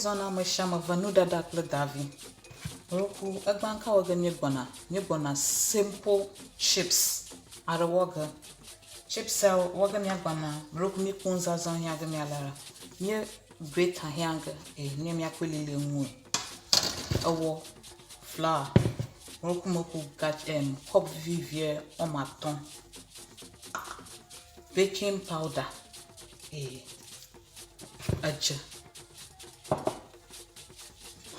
Míezɔna ame sia ame ve nuɖaɖa kple davi. Roku egbã ka wɔ ge míegbɔna? Míegbɔna simple chips aɖe wɔ ge. Chips ya wɔ ge míagbɔna roku míekpɔ nuzazã hiã ge míale la, mía grater hiã ge eye ne míakɔe lili eŋue. Ewɔ, flour, roku meku gatsi em kɔpu vivie woame atɔ̃, baking powder eye edze.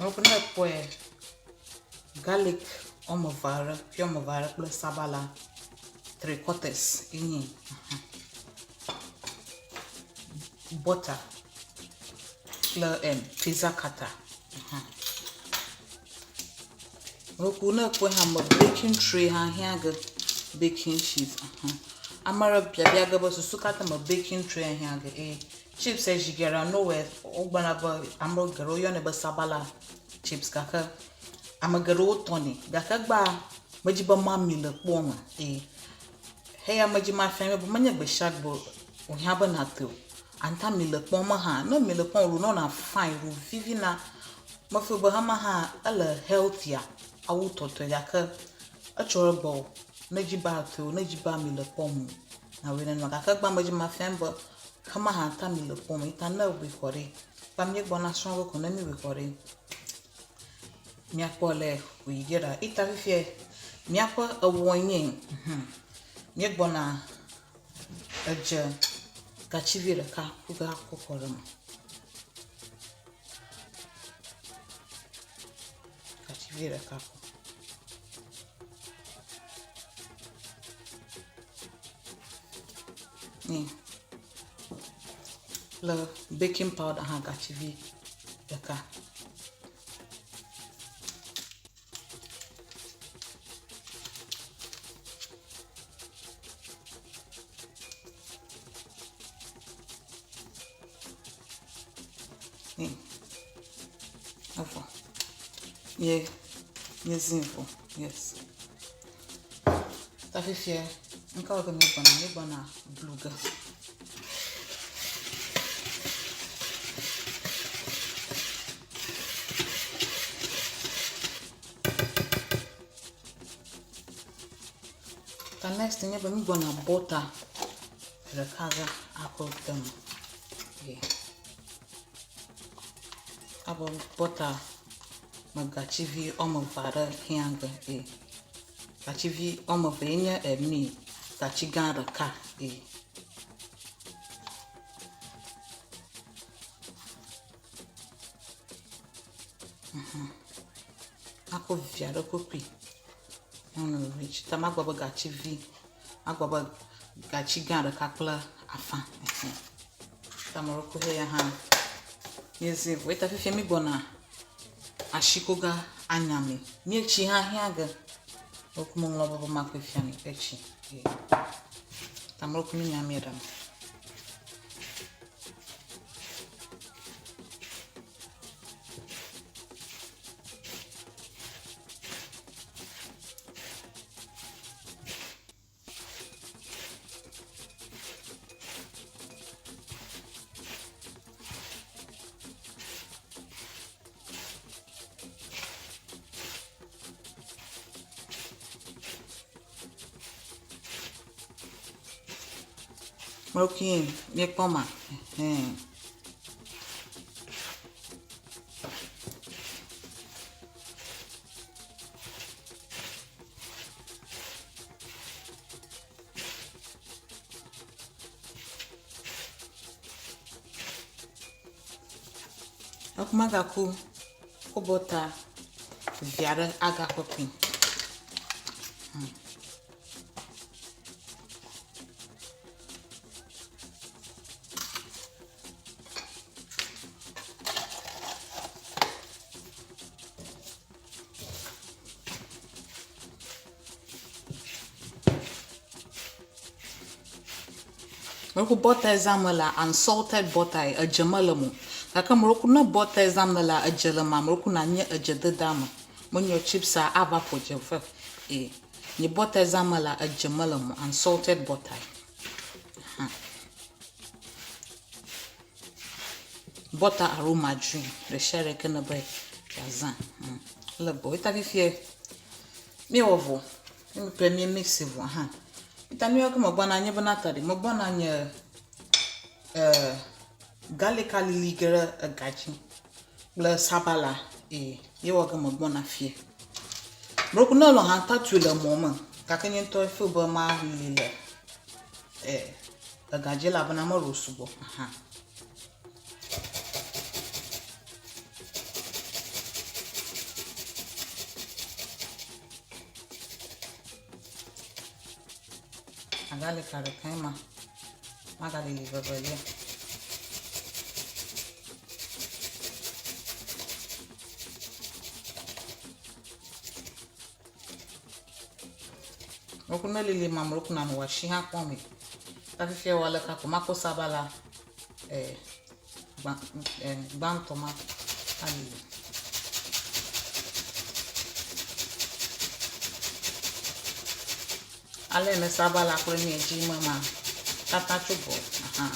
Roku ne ekpɔe garlic woame eve aɖe, fi woame eve aɖe kple sabala three quarters enye butter kple em pizza cutter. Roku ne ekpɔe hã me baking tray hã hiã ge, baking sheet. Ame aɖe biabia ge be susu ka ta me baking tray hiã ge eye chips ya zi geɖea nowhere wogblɔna be ame geɖewo yɔnɛ be sabala chips gake ame geɖewo tɔnɛ gake egbea medzi be mami le kpoa me eye heya medzi mafia mi be menye gbe sia gbe wòhiã be nàtɔe o. Anta mi le kpɔm me hã ne mi le kpɔm ɖo nɔna fine ɖo vivina. Mefeel be hema hã ele healthier awu tɔtɔe gake etsɔ ɖe gbɔwò ne edzi be atɔe o ne edzi be ami le kpɔm o nawɔe nenema gake egbea medzi mafia mi be hema hã ta ami le kpɔm o ta ne ewɔe kɔ ɖi kpa míegbɔna srɔ̃ ge ko ne míewɔe kɔ ɖi míakpɔ le wòyi ge ɖa. Ita fifia míaƒe ewɔe nye míegbɔna edze gatsivi ɖeka ku ge akɔ kɔ ɖe eme. Gatsivi ɖeka ko. Nɛ. Kple baking powder hã gatsivi ɖeka. Evɔ. Ye míezii vɔ. Yes. Ta fifia nu ka wɔ ge míegbɔna? Míegbɔna blu ge. Ta next nye be mígbɔna bɔta ɖeka ge akɔ de eme. Yeah. Abe bɔta me gatsivi woame eve aɖe hiã ge eye gatsivi woame eve ye nye emi gatsi gã ɖeka eye. Mhm. Akɔ via ɖe kokui. Nyɔnu rich ta magblɔ be gatsi vi. Magblɔ be gatsi gã ɖeka kple afã. Mhm. Ta ame ɖe koe ya hã míezii vɔ. Eya ta fifia mígbɔna asikoga anya mi. Míetsi hã hiã ge. Woku meŋlɔ be be makɔe fia mi etsi. Ta ame ɖe koe mínya mía ɖe me. Ok, míekpɔ ma. Ɛhɛn. Ekuma gaku kobɔta via ɖe agakɔ kpui. Meku bɔta zãm mele unsalted butter edze mele eme o. Gake meku ne bɔta zãm nèlea, edze le emea, meku nanye edze dede ame. Menyo chipsa ava ƒo dze ve. E nye bɔta zãm melea, edze mele eme o, unsalted butter. Hã. Butter alo margarine ɖe sia ɖe ke ne be yeazã. Ele bɔ. Eta fifia míewɔ vɔ. Ne mi kple mí mix vɔ hã. Eta nu ya ke megbɔna nye bena ta ɖe megbɔna nye eh garlic alili ge ɖe ega dzi kple sabala eye ye wɔ ge megbɔna fie. Mlɔku ne elɔ hã tatui le mɔ me gake nye ŋutɔ feel be malili le eh ega dzi elabena melo sugbɔ hã. Agalika ɖekae ma. Magalili vevelia. Mlɔku ne lili ma mlɔku nanɔ wɔ asi hã kpɔ me. Ta fifia wɔ aleka ko makɔ sabala eh, gbã, eh, gbãtɔ ma alili. Ale ne sabala kple nu dzi me ma katã tso gbɔ. Aha.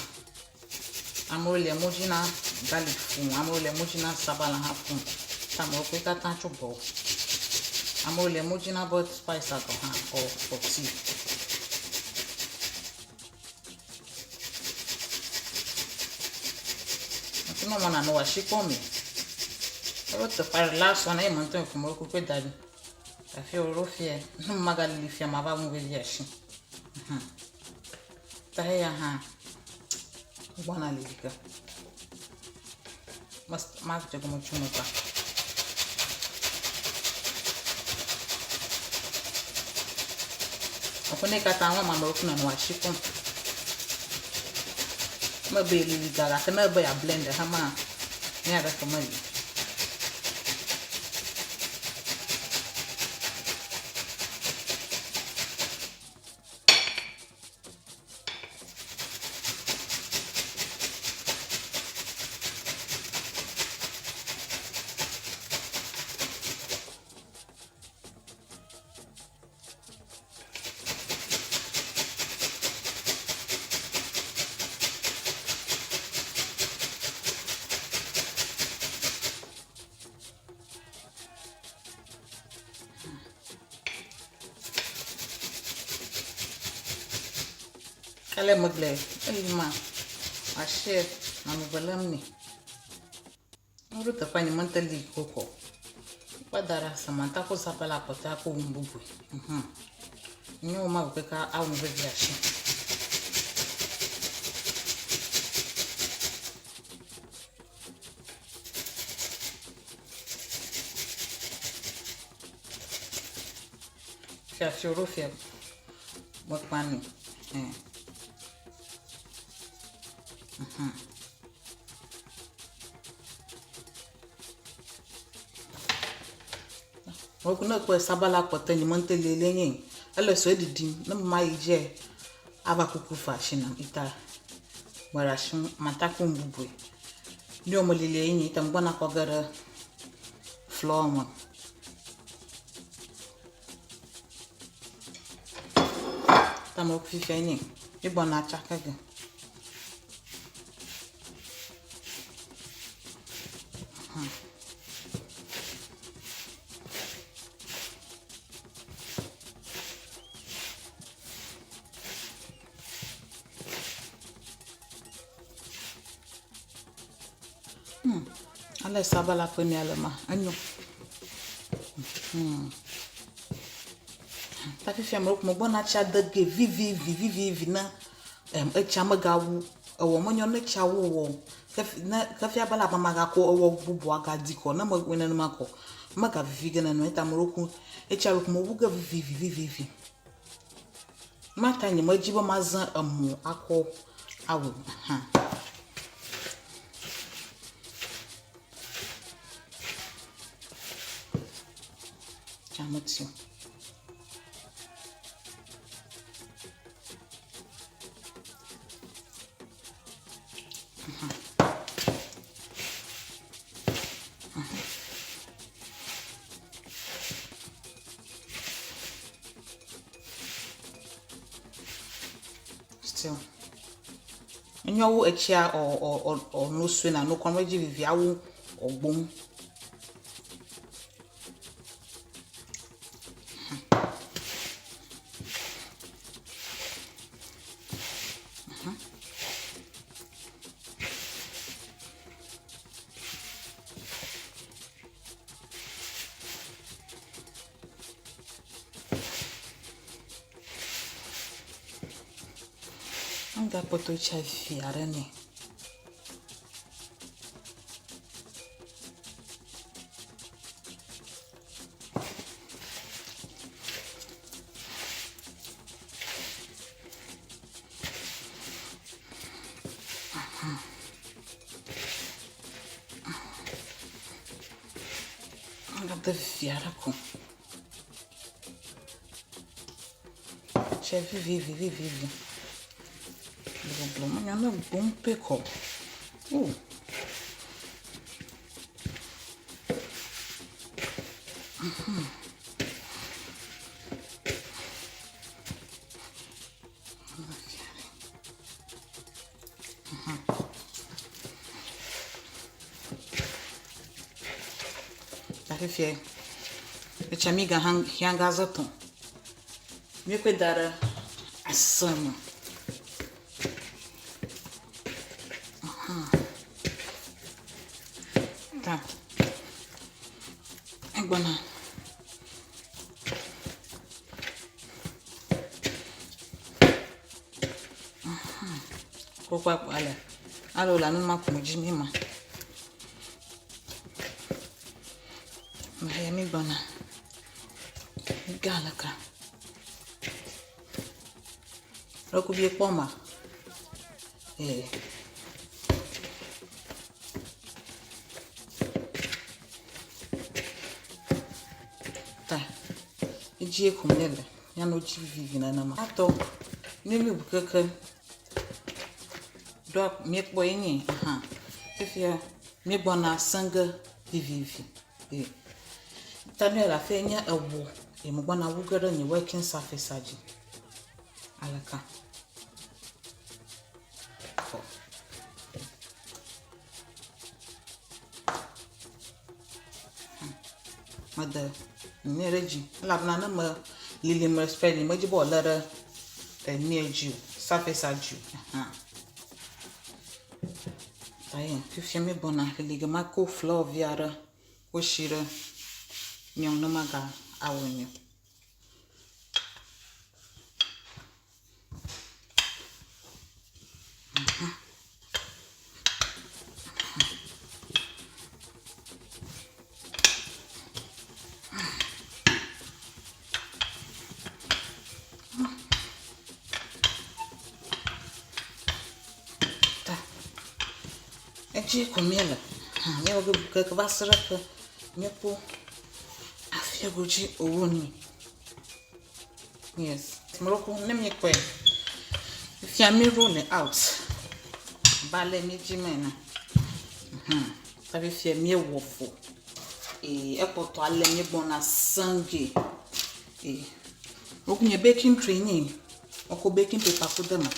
Amewo le mo dzi na garlic fũ, amewo le mo dzi na sabala hã fũ. Ta amewo kpe katã tso gbɔ. Amewo le mo dzi na be spice gɔ hã or for tea. Ŋutsu nɔ na nɔ asi kpɔ me. Ebe teƒe aɖe last one eye me ŋutɔ ƒome kuku da ɖi. Afi wo ɖo fie. Ne magalili fia ma va ŋu vevi asi. Ta eya hã gbɔna lili ke. Ma dze gɔme tso megba. Aƒe ne katã wɔm amewo kuna nɔ asi kpɔm. Mebe lili ga gake ne ebe ya blend hã ma ne aɖeke meli. Ale megle eyi ma asie ame velem nɛ. Woɖo teƒea nye mente li kokɔ. Kpa da ɖe samanta ko sabala kpɔtɔe ko ŋu bubui. Nye wo ma keke awu vevi asi. Fiafio ɖo fia mekpa nɛ. Wo ne kpɔe sabala kpɔtɔe nye mente li le nye ele sue ɖiɖim ne ma yi dze ava kuku fa asi nam ita mele asi mataku bubui. Ne wo melili ye nye ita megbɔna kɔ ge ɖe flour me. Ta me fifia nye egbɔna tsaka ge. Ale sabala ƒe nua le ma enyo. Ta fifia me megbɔna tsia de ge vivivi vivivi ne etsia megawu ewɔ menyo ne etsia wu wɔ o. Ne fifia be la magakɔ ewɔ bubu agadi kɔ ne mewɔe nenema kɔ megavivi ge nenema eya ta meɖo etsia ɖo mewu ge vivivi vivivi. Mata nyemedi be mazã emɔ akɔ awɔ hã. Tsia meti o. Still. Enyo wu etsia ɔ ɔ ɔ ɔ no sue na no kɔm ɖe edzi vivia wu ɔgbom. Egakpɔtɔ tsia vi aɖe nɛ. Egade vi aɖe ko. Tsia vivivivivi. Gbɔgblɔ menya ne gbom pɛ kɔ. O. Mhm. Ta fifia etsia mi ga hiã gaze tɔ̃. Míekɔe da ɖe ase me. Ta egbɔna. Kpɔkpɔ ale alo le anu ma kum dzi mi ma. Mehaya mi gbɔna. Ga le ka. Ɖekuvi kpɔ ma. Ee. Ta. Edzi kum ne le. Míanɔ dzi vivi nenema. Atɔ ne mi ŋu keke ɖoa míekpɔ ye nye hã. Fifia míegbɔna sẽ ge vivivi. Ye ta ne le afia nye eŋu ye megbɔna wu ge ɖe nye working surface dzi. Aleka? Xɔ. Mede nɛ ɖe edzi elabena ne me lili me spread nyemedi be wòalé ɖe enua dzi o, surface dzi o hã. Ta ye fifia míegbɔna lili ge mako flour vi aɖe ko si ɖe mia ŋu ne maga awɔe nɛ o. Edzi ko míele. Míewɔ ge keke va se ɖe ke míekpɔ afia godzi wòwu enu. Yes. Mlɔku ne míekpɔe fifia mí roll out abe ale míedzi me ene. Mhm. Ta fifia míewɔ vɔ. Ee ekpɔtɔ ale míegbɔna sẽ ge. Ee. Woku nye baking tray nyi. Wokɔ baking paper ku de eme.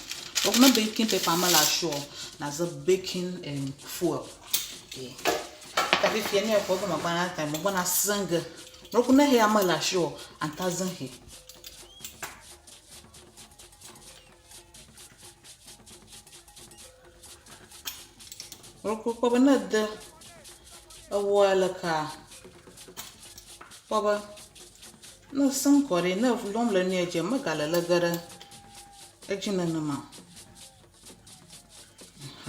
Woku ne baking paper mele asiwò o, nàze baking em fuel. Ee. Ta fifia ne ekpɔ be megbɔna ta megbɔna sẽ ge. Mlɔku ne xea mele asiwò o, ata ze xɛ. Mlɔku kpɔ be ne ede ewɔa le ka, kpɔ be ne esẽ kɔ ɖi, ne elɔm le nua dzia, megale lé ge ɖe edzi nenema o.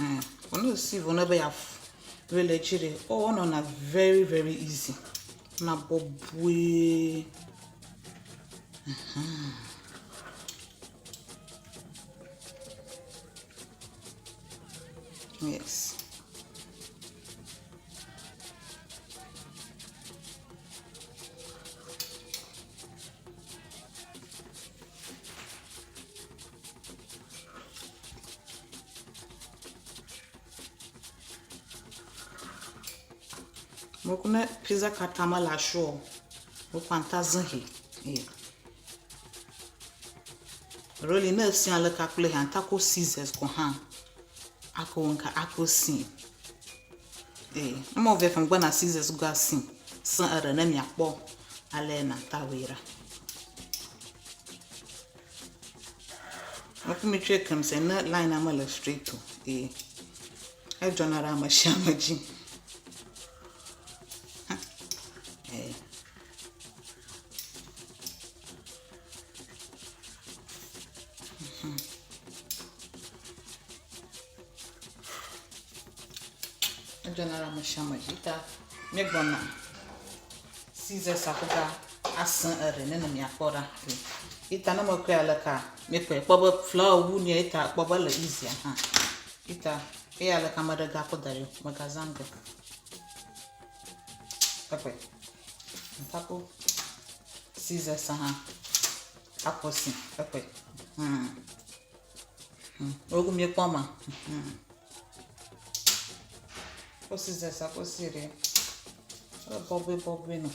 Ɛhɛn, vɔ ne esi vɔ ne be yeaƒoe le edzi ɖe, o enɔna very very easy. Enɔna bɔbɔe. Ɛhɛn. Yes. Mokɔ ne pizza katã mele asiwò o, wokɔ ata ze hɛ. Ye. Really ne esia le kakple hɛ ata ko scissors gɔ̃ hã. Ako ŋka ako si. Ee, ne mɔ vɛ fɛn gbɔna scissors go asi sẽ eɖe ne miakpɔ ale nata wòe ɖa. Ŋku mi tsɔe kem se ne line a mele straight o. Ee, edzɔna ɖe ame sia ame dzi. Ee. Edzɔna ɖe ame sia ame dzi ta míegbɔna scissors akuga asẽ eɖe ne miakpɔ ɖa. Ita ne mekɔe aleka míekpɔe kpɔ be flower wu nɛ eta kpɔ be ele easy hã. Ita eya aleke ame ɖe gakɔ da ɖi megazã ge. Ekpɔe. Ŋkako scissors hã akɔ si ekpɔe. Woku míekpɔ ma. Wo scissors akɔ si ɖe. Ele bɔbɔe bɔbɔe nɔ.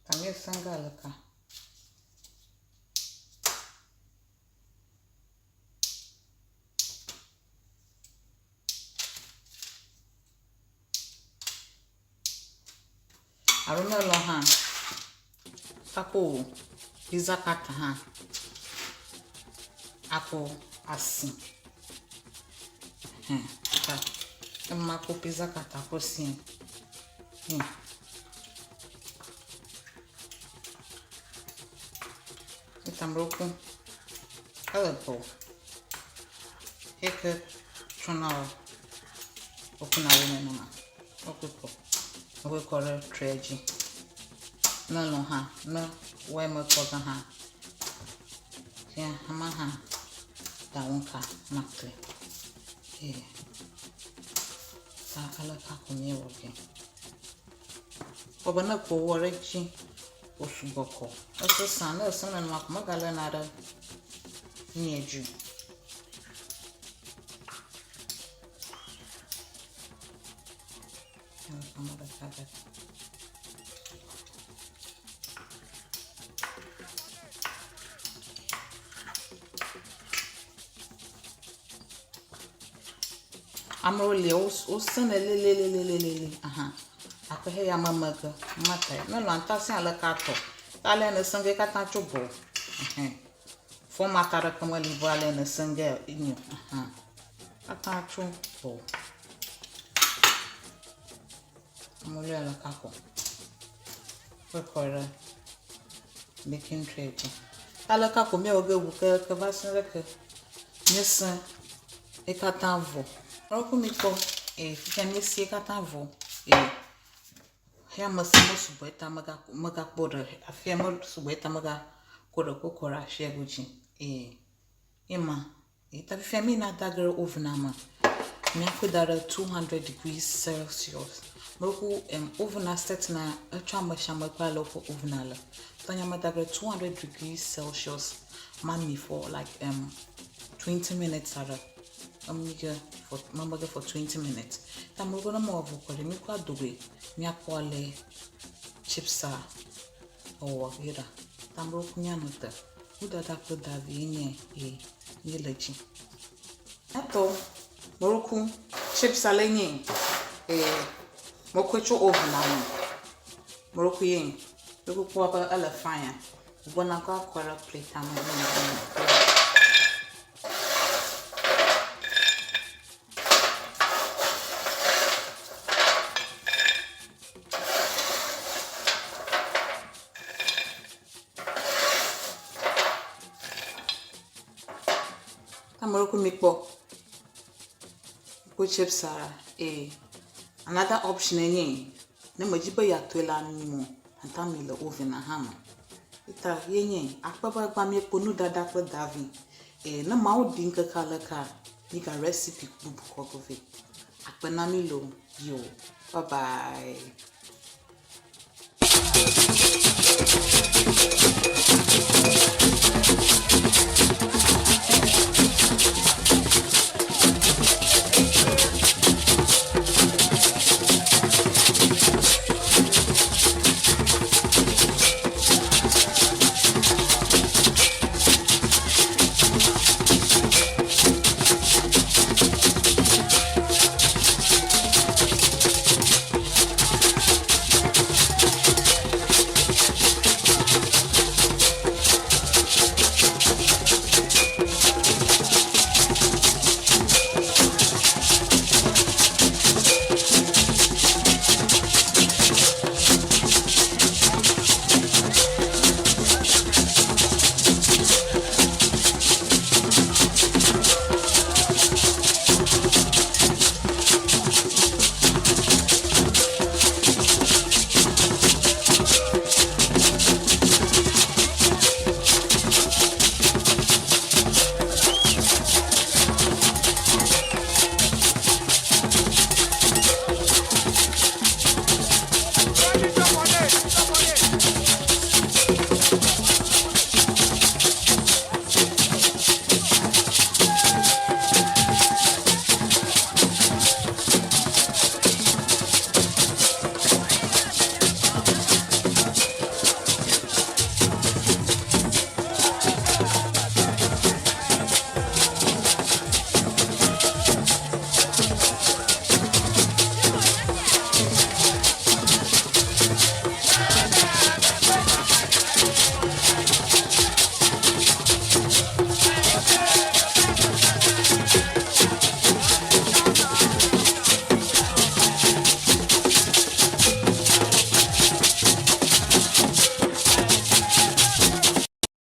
Tamir sangalaka. Alo ne elɔ̃ hã, ako pizza cutter hã ako asi. Hɛn ta ema ko pizza cutter ko si. Etamroku ele bɔ eke tsɔna wokuna wo nenema. Wokɔe kɔ, wokɔe kɔ ɖe tray dzi. Ne elɔ̃ hã, ne wɔe mekɔ ge hã, fia ama hã da wo ka makli. Eye ta aleke ko míewɔ ge. Kpɔ be ne ko wɔ ɖe edzi wòsugbɔ kɔ. Esesã ne esẽ nenema ko megaléna ɖe mía dzi o. Amewo li wosẽnɛ lelelelelele ahan. Aƒe heya me mege mate. Ne lɔ ŋutɔ sẽ aleke atɔ. Ta alea nèsẽ ge katã tso go. Ɛhɛn. Fɔmata aɖeke meli vɔ alea nèsẽ ge enyo. Ahan. Katã tso go. Amewo le kakɔ. Wokɔ ɖe baking tray dzi. Ale kako míewɔ ge ŋu ke va sẽ ɖe ke. Míesẽ ye katã vɔ. Woku mi kpɔ eye fifia míesẽ ye katã vɔ eye xeya me sẽ mesugbɔ eta megakpɔ ɖe afia mesugbɔ eta megakɔ ɖe kɔ kɔ ɖe afia godzi eye ema. Eta fifia mi na da ge ɖe oven me. Míakɔe da ɖe 200 degrees Celsius. Meku em oven set na etsɔ ame sia ame kple ale woƒe oven le. Tanya me da ge ɖe 200 degrees Celsius mami for like 20 minutes aɖe. Emi ge for mame ge for 20 minutes. Ta me ne mewɔ vɔ kɔ ɖe míkɔ adogoe míakpɔ ale chipsa ewɔ ge ɖa. Ta meku míanɔ te. Nudada kple davi nye ye míele dzi. Míatɔ mɔluku chips ale nye eye mekɔe tso oven me. Mɔluku ye mekpɔ kpɔ be ele fine. Gbɔna kɔ akɔ ɖe plate me ne míaɖu. Ameɖewo mikpɔ wo chips eye another option enye ne medzi be yeatɔe le ami me o, ate ami le oven hã me. Eta ye nye akpe be egbea míekpɔ nuɖaɖa kple davi eye ne Mawu ɖi ŋkeke alekea, míga recipe bubu kɔ ge vɛ. Akpe na mí loo, yo, bye bye.